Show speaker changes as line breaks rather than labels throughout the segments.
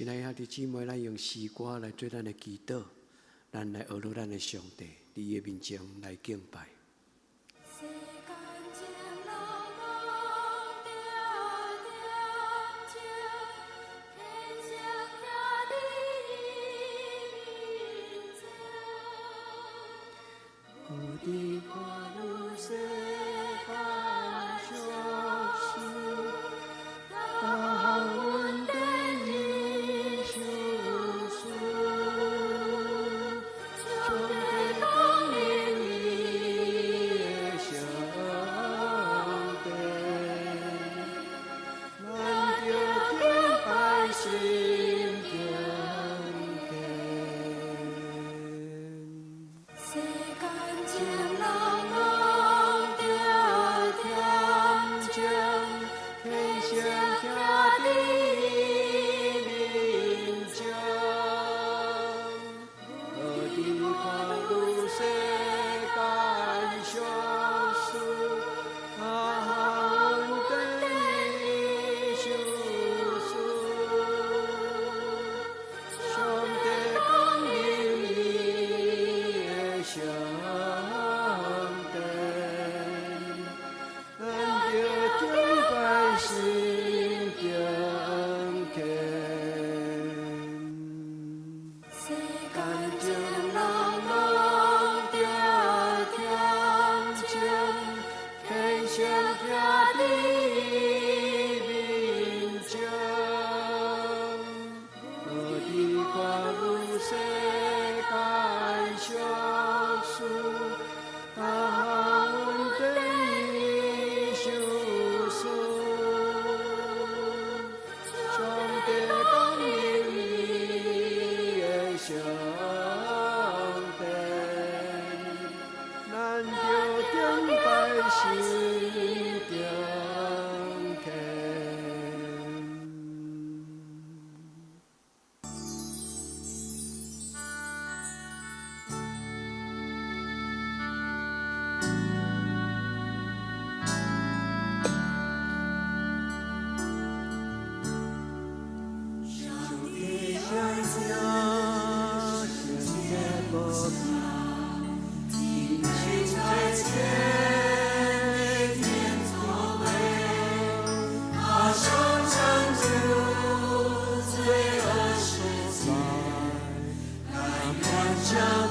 親愛兄弟姊妹，咱用詩歌來做咱的祈禱，咱來學咱的上帝，佇伊的面前來敬拜。
世間情人攏著恬靜，虔誠徛佇伊面前。
有佇看汝世間俗事，逐項恩典伊賞賜，上帝降臨伊的聖殿，咱著敬拜心敬虔。
世間情人攏著恬靜，
虔誠徛佇伊面前，無佇看汝世間俗事，逐項恩典伊賞賜，上帝降臨伊的聖殿，咱著敬拜心敬虔。
世間情人攏著恬靜，
虔誠徛佇伊面前，無佇看汝世間俗事，逐項恩典伊賞賜，上帝降臨伊的聖殿，咱著敬拜心敬虔。
上帝
上
兒子，
聖潔寶座，
敬拜在天的天座位，他手拯救罪惡世界，甘願將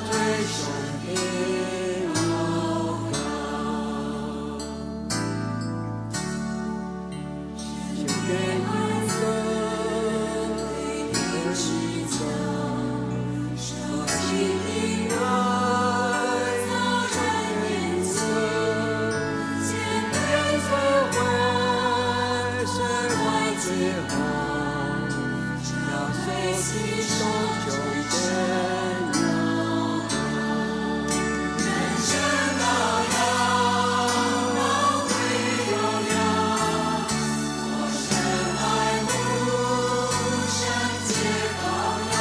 對上帝禱告。
聖潔有歌，
釘十架，捨己的愛做人面前，千
變做血，洗我罪項，耶穌基督上帝有歌。
人生羔羊，寶貴羔羊，我深愛慕聖潔羔羊，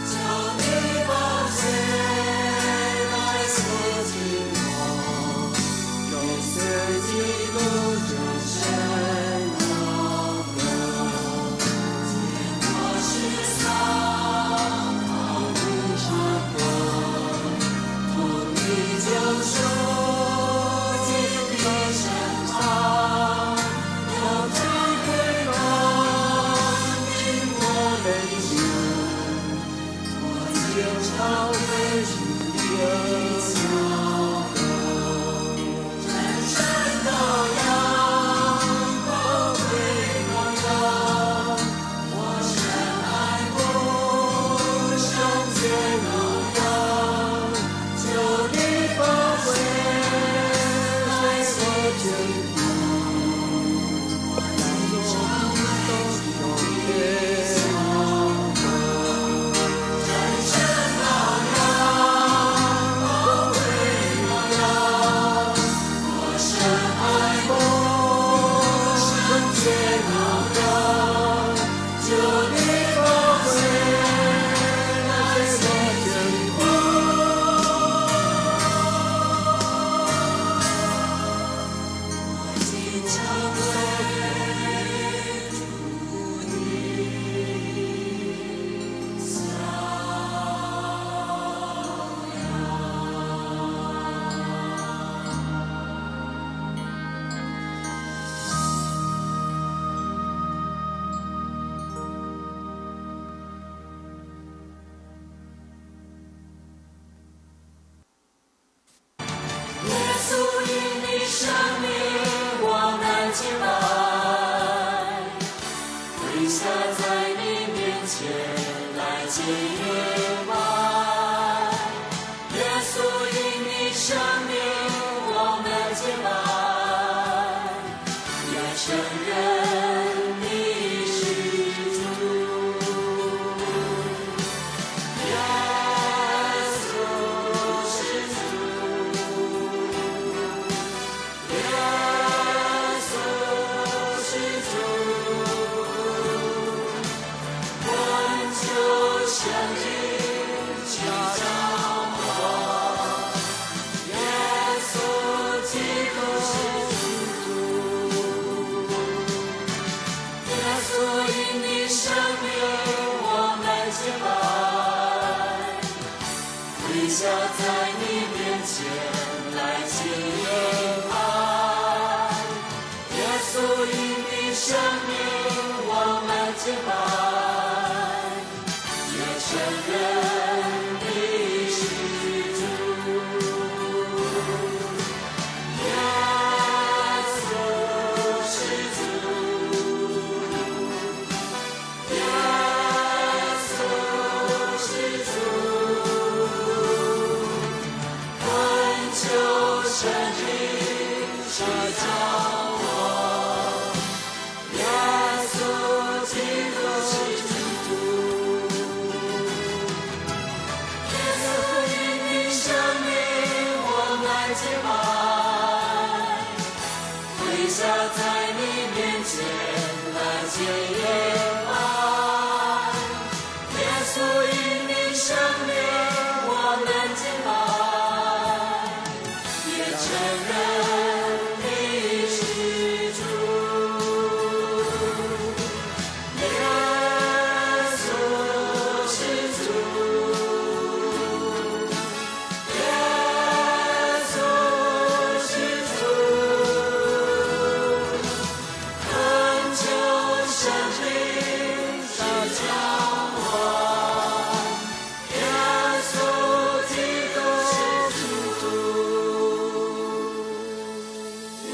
求你寶血來洗淨我，
耶穌基督這聖有歌。
我是喪，
你是歌，
主你救贖緊閉身旁，有
最貴榮，經我練流，
我今
到
成
底是有歌。
真神羔羊，寶貴羔羊，我深愛慕聖潔羔羊，求你寶血來洗淨我，
耶穌基督上帝有歌。
真神羔羊，寶貴羔羊，我深愛慕聖潔羔羊，求你寶血來洗淨我。我今成為主的。敬拜。耶穌因你生命，我們敬拜，也承認你是主。耶穌是主，耶穌是主，懇求聖靈指教我，耶穌基督是主，耶穌因你生命，我們敬拜，跪下在你面前來敬拜。耶穌因你生命，我們敬拜，也承認你是主。耶穌是主，耶穌是主，懇求聖靈指教我，耶穌基督是主。耶穌因你生命，我們敬拜，跪下在你面前來敬拜。耶穌因你生命，我們敬拜，也承認你是主。耶穌是主，耶穌是主，懇求聖靈指教我，耶穌基督是主。耶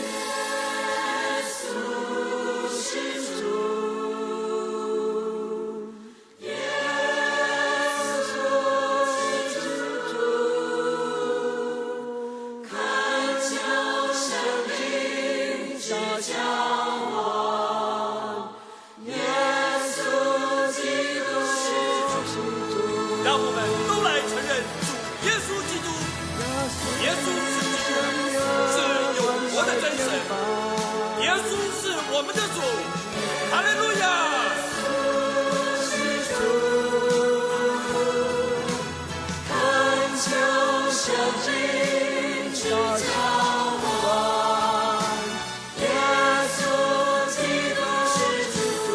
穌是主，耶穌是主，懇求聖靈指教我，耶穌基督是主。
讓我們都來承認主耶穌基督，耶穌是基督，是永活的真神，耶穌是我們的主，哈利路亞！
是主，懇求聖靈指教我，耶穌基督是主。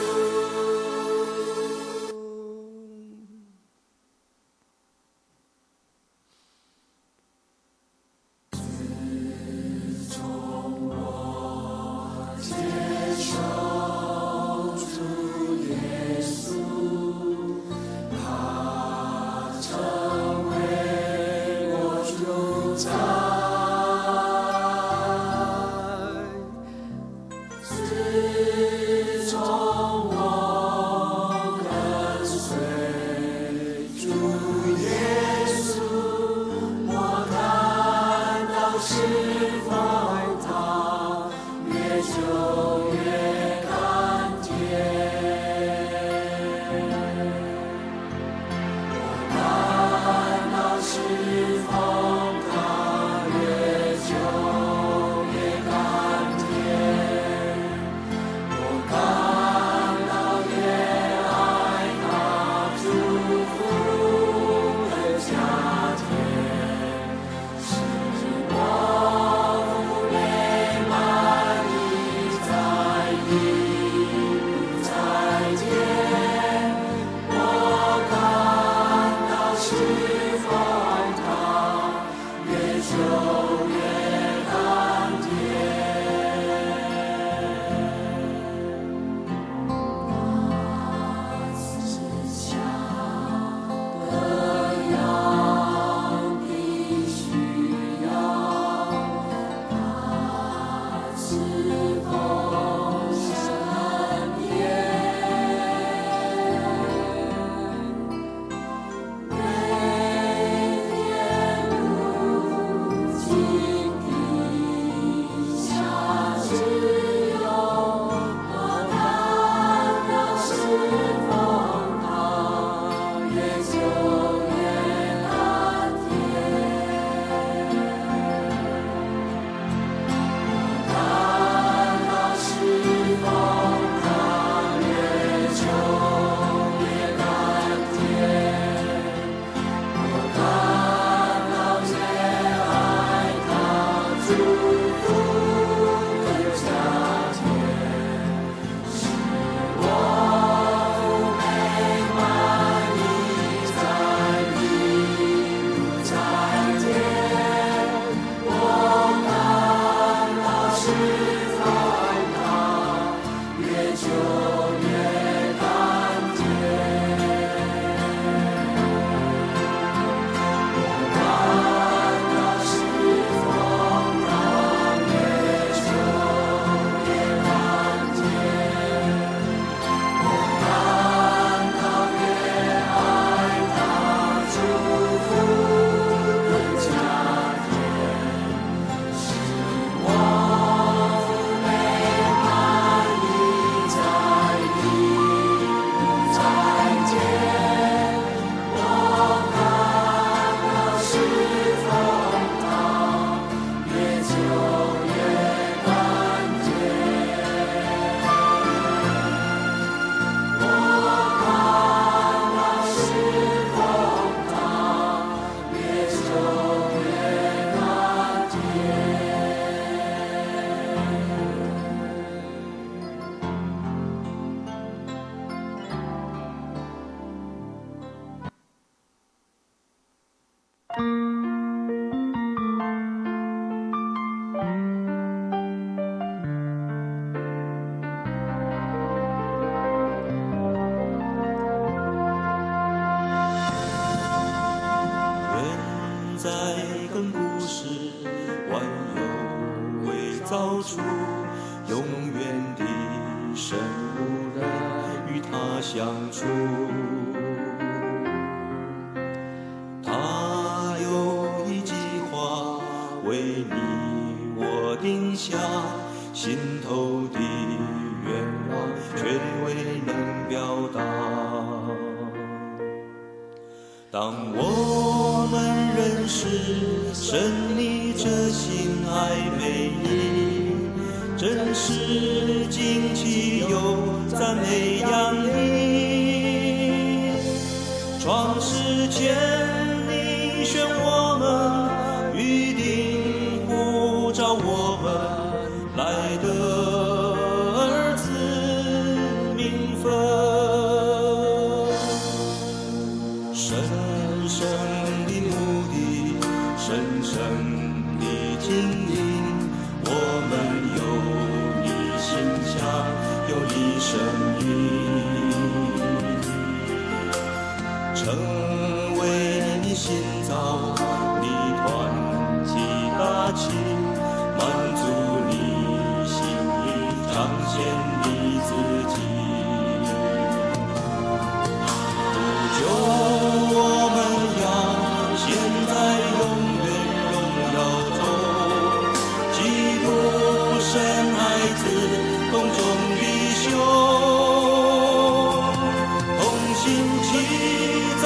自從我接受主。風濤，越久越甘甜。我感到是風濤，越久越甘甜。我感到越愛他，祝福更加甜，使我富美滿溢在地不再見。我感到是風濤，越久越甘甜。我感到是風濤，越久越甘甜。
遠在亙古時，萬有未造出，永遠的神無人與他相處。他有一計劃為你我定下，心頭的願望卻未能表達。當我們認識神你這心愛美意，真是驚奇又讚美洋溢。創世前你選我們，預定呼召我們來得兒子名分。神聖的目的，神聖的經營，我們有你形象，有你聲音，成為你新造，你團契大器，滿足你心意，彰顯你自己。不久我們要現在永遠榮耀中，基督神愛子同眾弟兄，同心齊讚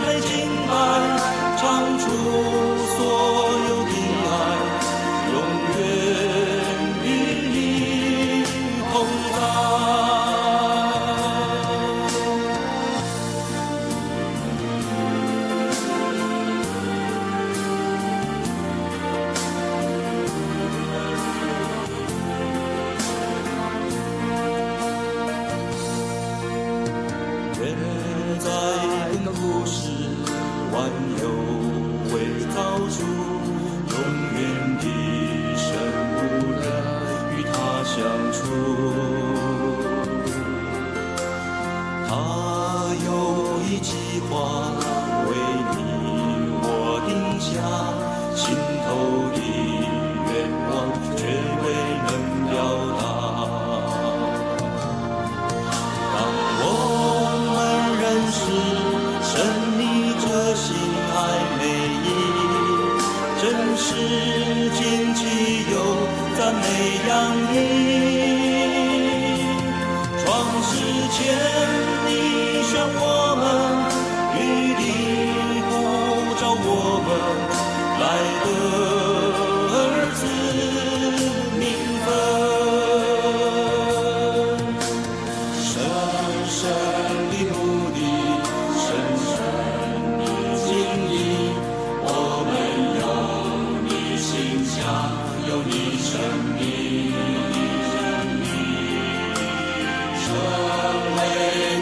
美敬拜，唱出所有的愛，永遠與你同在。遠在亙古時，萬有未造出，永遠的神無人與他相處。他有一計劃為你我定下，心頭的願望卻未能表達。當我們認識神你這心愛美意，真是驚奇又讚美洋溢。創世前你選我們，預定呼召我們來得兒子名分。神聖的目的，神聖的經營，我們有你形象，有你生命，成為你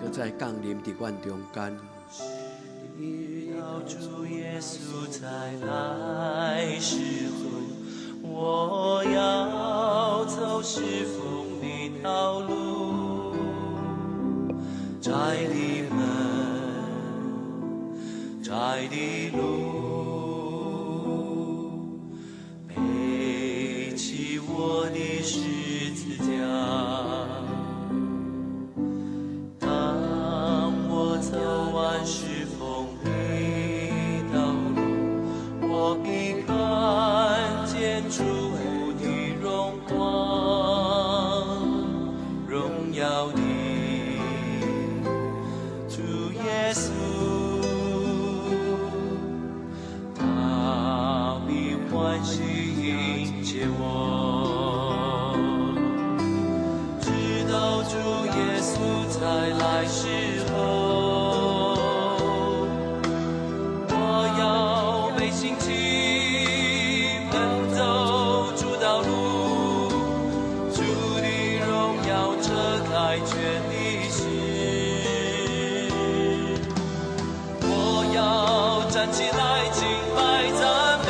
閣再降臨佇阮中間。
直到主耶穌再來時候，我要走侍奉的道路，窄的門，窄的路，背起我的十字架。當我走完侍奉的道路，我必看見主的榮光，榮耀的主耶穌，他必歡喜迎接我，直到主耶穌再來時候，我要背信旗，奔走主道路，主的榮耀遮開全地時，我要站起來敬拜讚美，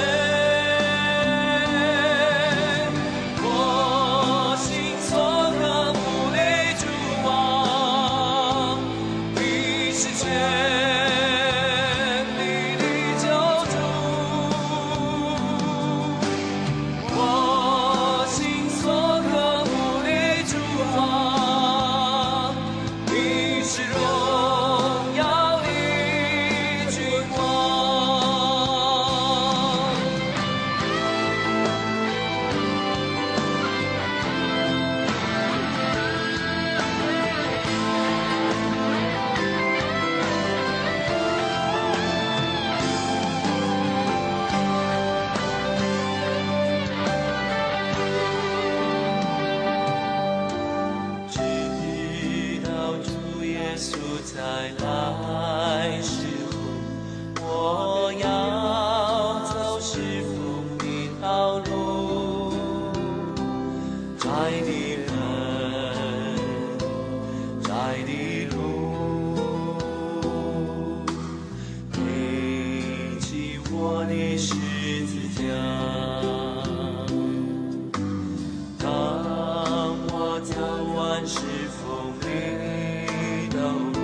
我心所渴慕的主啊，你是全地的救主，我心所渴慕的主啊，你是榮耀的君王。直到主耶穌再來時候，我要走侍奉的道路，窄的門，窄的路，背起我的十字架。當我走完侍奉的道路，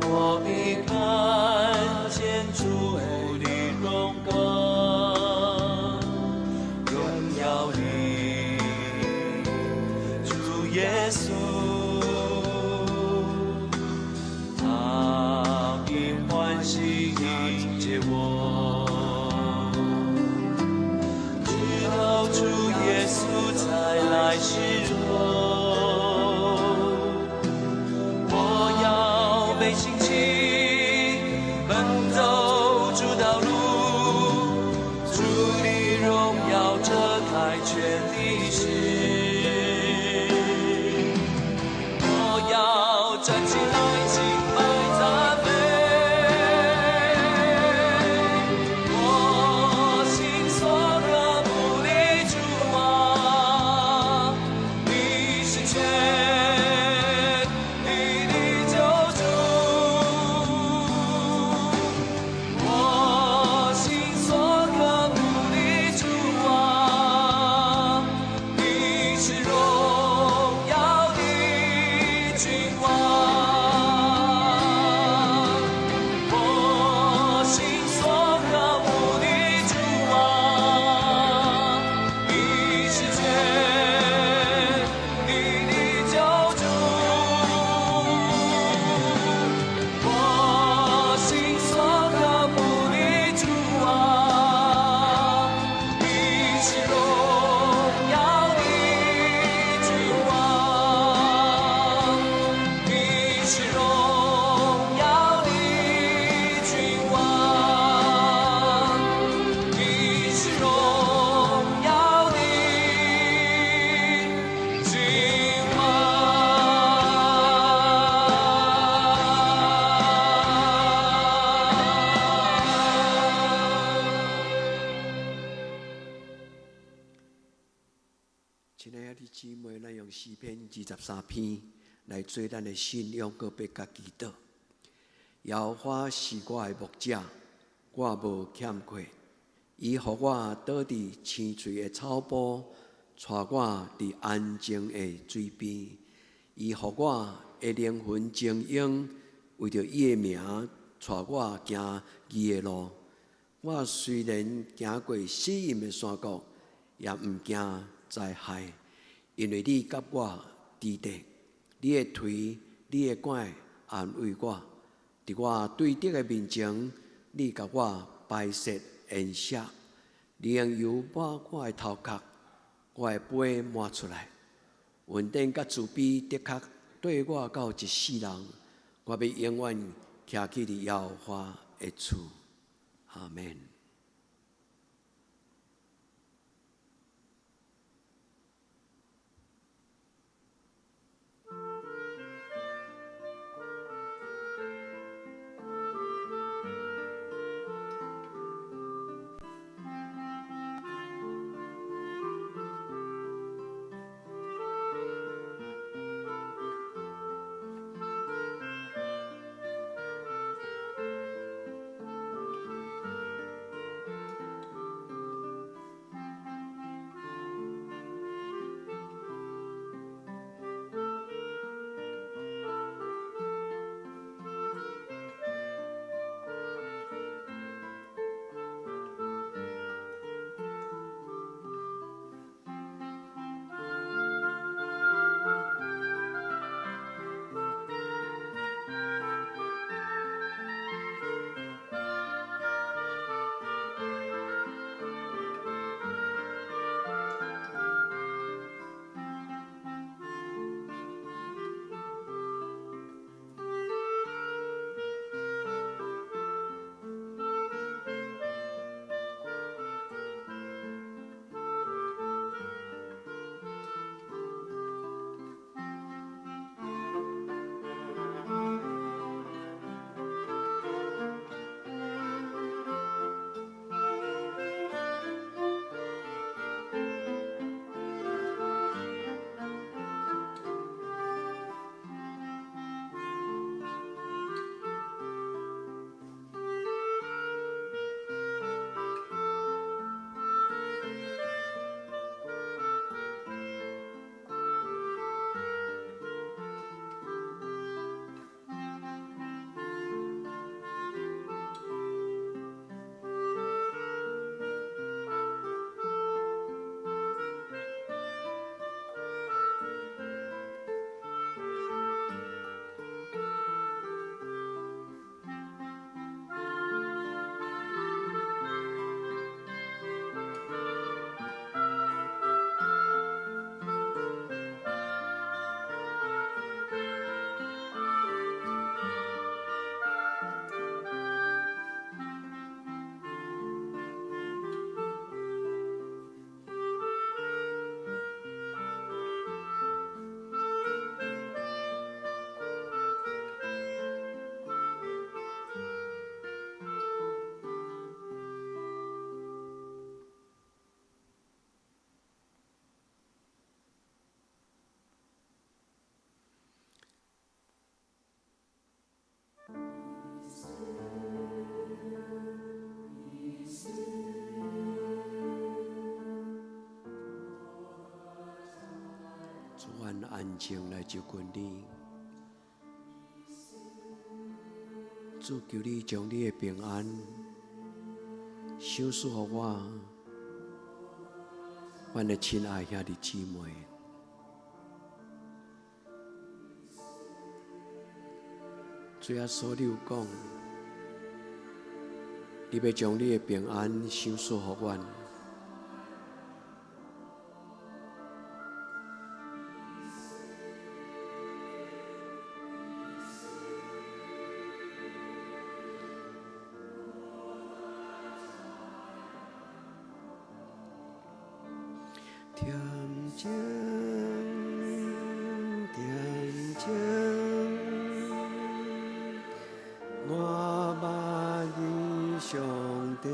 我必看見主的榮光，榮耀的主耶穌，他必歡喜迎接我，直到主耶穌再來時候，我要背信旗，奔走主道路，主的榮耀遮開全地時，我要站起來敬拜讚美，我心所渴慕的主啊，你是全地的救主，我心所渴慕的主啊，你是榮耀的君王。我心所渴慕的主啊，你是全地的救主。我心所渴慕的主啊，你是榮耀的君王，你是榮耀的君王，你是榮耀的君王。
親愛的姊妹，咱用詩篇23篇來做咱的信仰，閣欲佮祈禱。耶和華是我的牧者，我無欠缺。伊予我倒佇青翠的草埔，帶我佇安靜的水邊。伊予我的靈魂晶瑩，為著伊的名，帶我行義的路。我雖然行過死蔭的山谷，也毋驚災害，因為你佮我佇咧，你的槌、你的拐安慰我。佇我對敵的面前，你共我擺設筵席，你用油抹我的頭殼，我的杯滿出來。恩典佮慈悲的確綴我到一世人，我欲永遠徛起佇耶和華的厝。阿門。主，阮安靜來就近你。主，求你將你的平安賞賜予我，阮的親愛兄弟姊妹。主耶穌，你有講，你欲將你的平安賞賜予阮。恬靜，恬靜，我捌你上帝。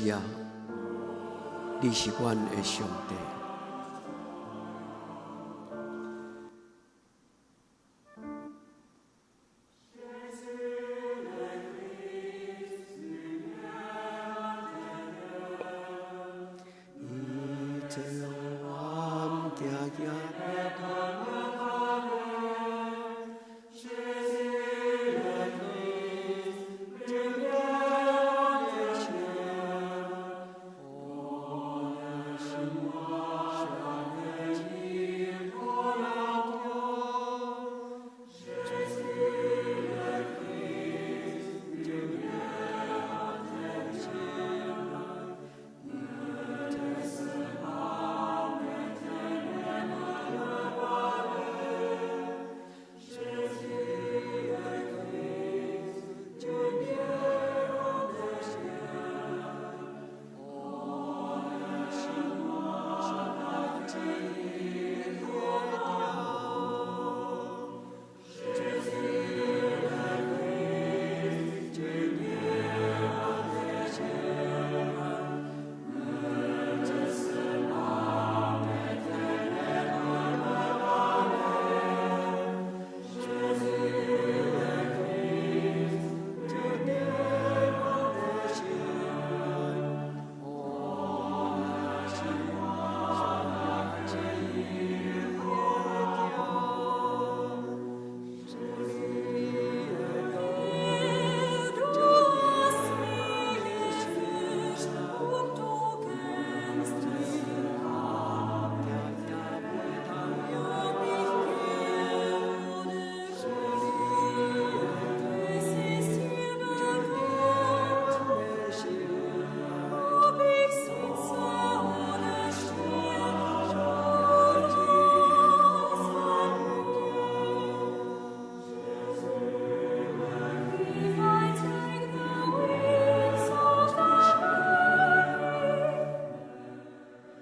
是啊，你是阮的上帝。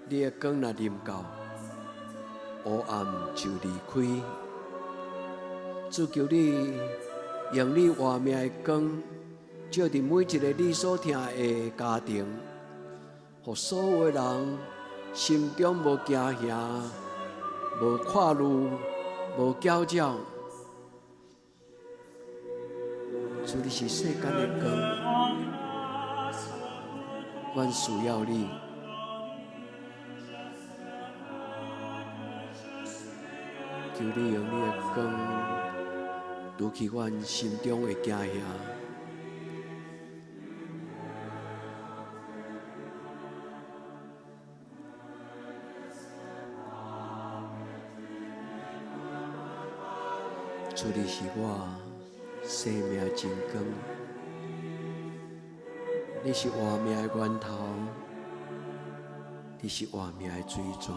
你的光若临到，黑暗就离开。主求你用你活命的光，照伫每一个你所疼的家庭，予所有的人心中无惊吓、无看虑、无搅扰。主，你是世间的光，阮需要你。求你用你的光，除去阮心中的惊吓。主，你是我生命的真光，你是活命的源头，你是活命的水泉。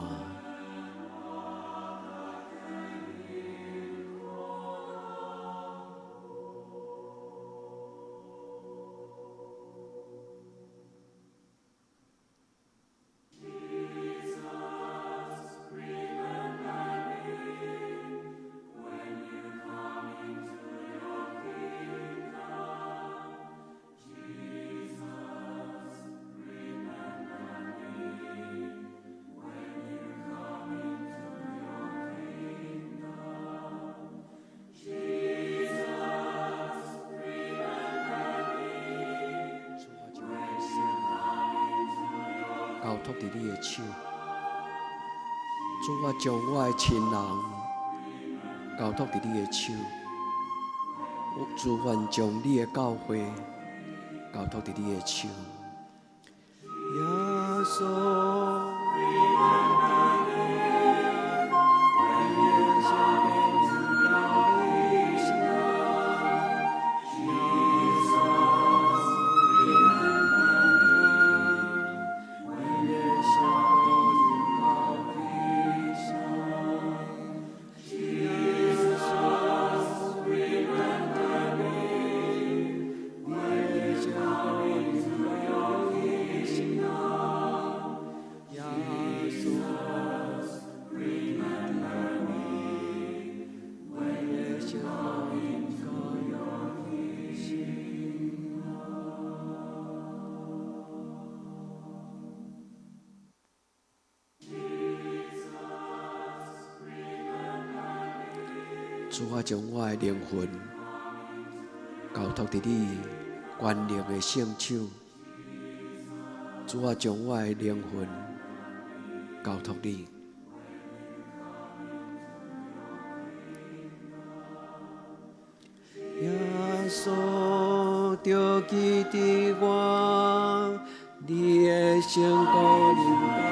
交托伫你的手，主，我将我的亲人交托伫你的手，主，愿将你的教会交托伫你的手。耶稣。耶稣。主啊，將我的靈魂交託佇你權能的聖手。主啊，將我的靈魂交託你。耶穌著記得我，你的聖國臨到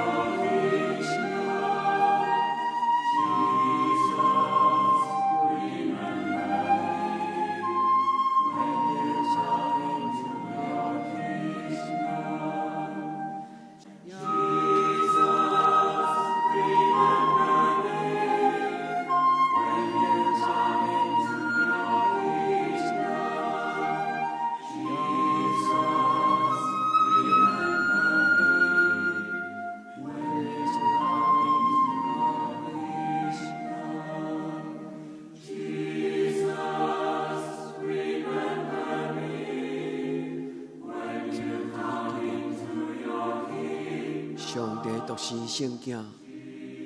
彼時。上帝獨生聖子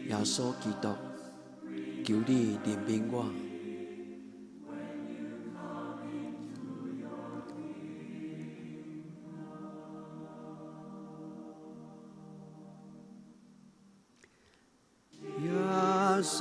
耶穌基督，求你憐憫我。耶穌。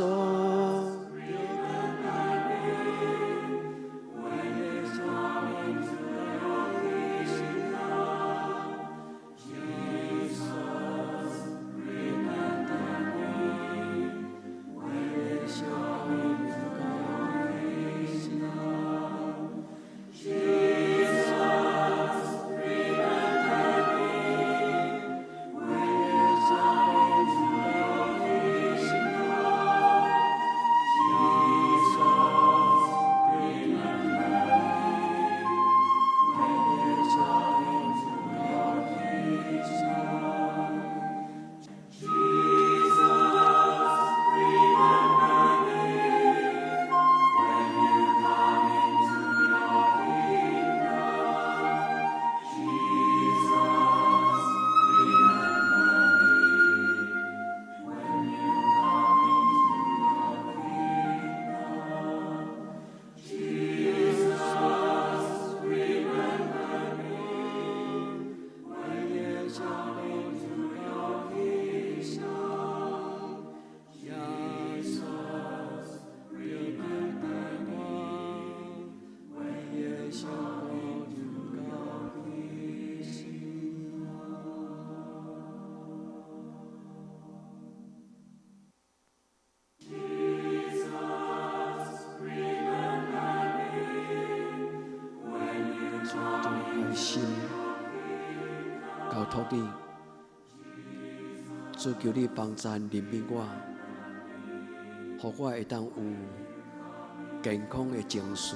心交託你，主求你幫贊憐憫我，予我會當有健康的情緒。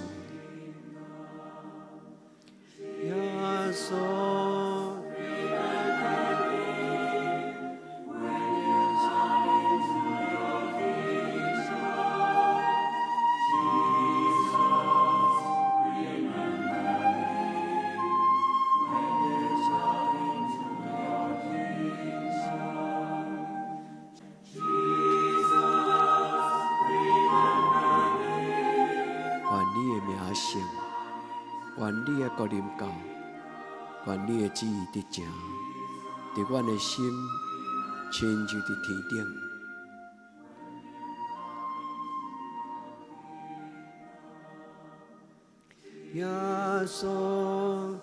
耶穌。願你的國臨到，願你的旨意得成，佇阮的心，親像佇天頂。耶穌。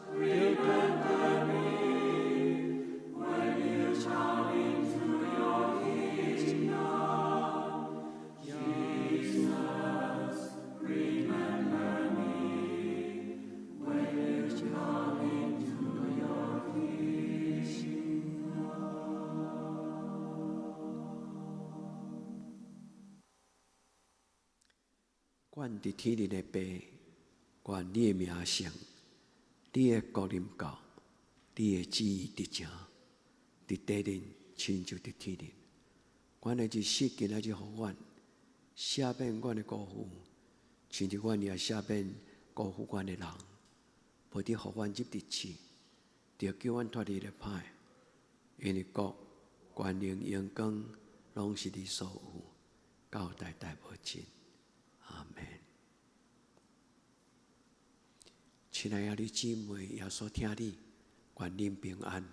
阮佇天頂的父，願你的名聖，你的國臨到，你的旨意得成，佇地頂親像佇天頂。阮的日食今仔日予阮，赦免阮的辜負，親像阮也赦免辜負阮的人。無得予阮入佇試，著救阮脫離了歹。因為國、權能、榮光，攏是你所有，到代代無盡。阿們。親愛的兄弟姊妹，耶穌疼你，願恁平安。